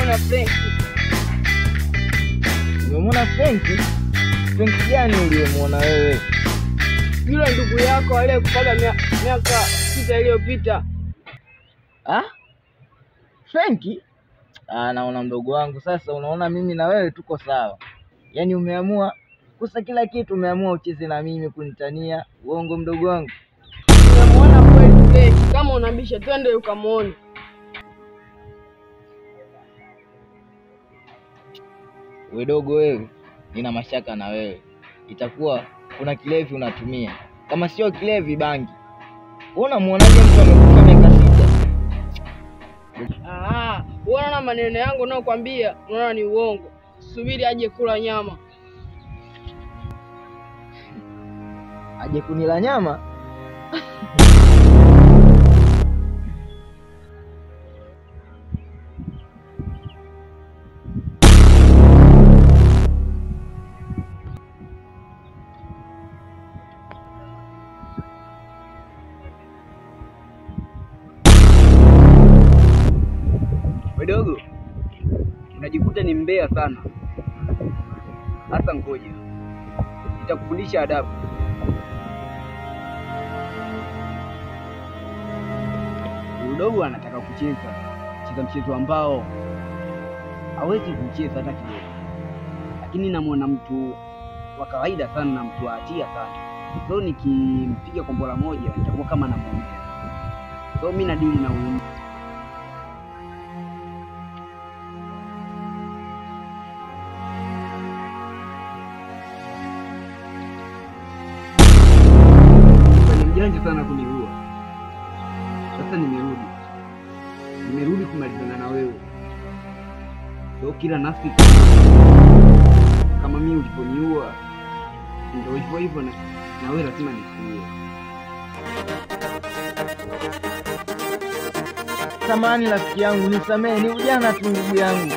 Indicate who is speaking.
Speaker 1: Nimemuona Frank.
Speaker 2: Umemuona Frank? Frank gani uliyemuona wewe?
Speaker 1: Yule ndugu yako aliyekufaga miaka 6 iliyopita.
Speaker 2: Ah? Frank? Ah, naona mdogo wangu sasa, unaona mimi na wewe tuko sawa. Yaani umeamua kusa kila kitu, umeamua ucheze na mimi kunitania. Uongo mdogo wangu.
Speaker 1: Umemuona kweli Frank? Kama unabisha twende ukamuone.
Speaker 2: Wewe dogo wewe, nina mashaka na wewe. Itakuwa kuna kilevi unatumia. Kama sio kilevi bangi. Wewe unamuonaje mtu amekufa miaka 6?
Speaker 1: Ah, unaona maneno yangu ninayokuambia, unaona ni uongo. Subiri aje kula nyama.
Speaker 2: Aje kunila nyama?
Speaker 3: Dogo, unajikuta ni mbea sana. Hasa ngoja nitakufundisha adabu. Udogo anataka kucheza cheza mchezo ambao hawezi kucheza hata kidogo, lakini namuona mtu wa kawaida sana na mtu wa hatia sana. So nikimpiga kombola moja nitakuwa kama namuonea. So mimi nadili na huyu. Mjanja sana kuniua. Sasa nimerudi. Nimerudi kumalizana na wewe. So kila nafsi kama mimi uliponiua ndio hivyo hivyo na wewe lazima nikuue.
Speaker 2: Samahani rafiki yangu, nisamehe, ni ujana tu ndugu yangu.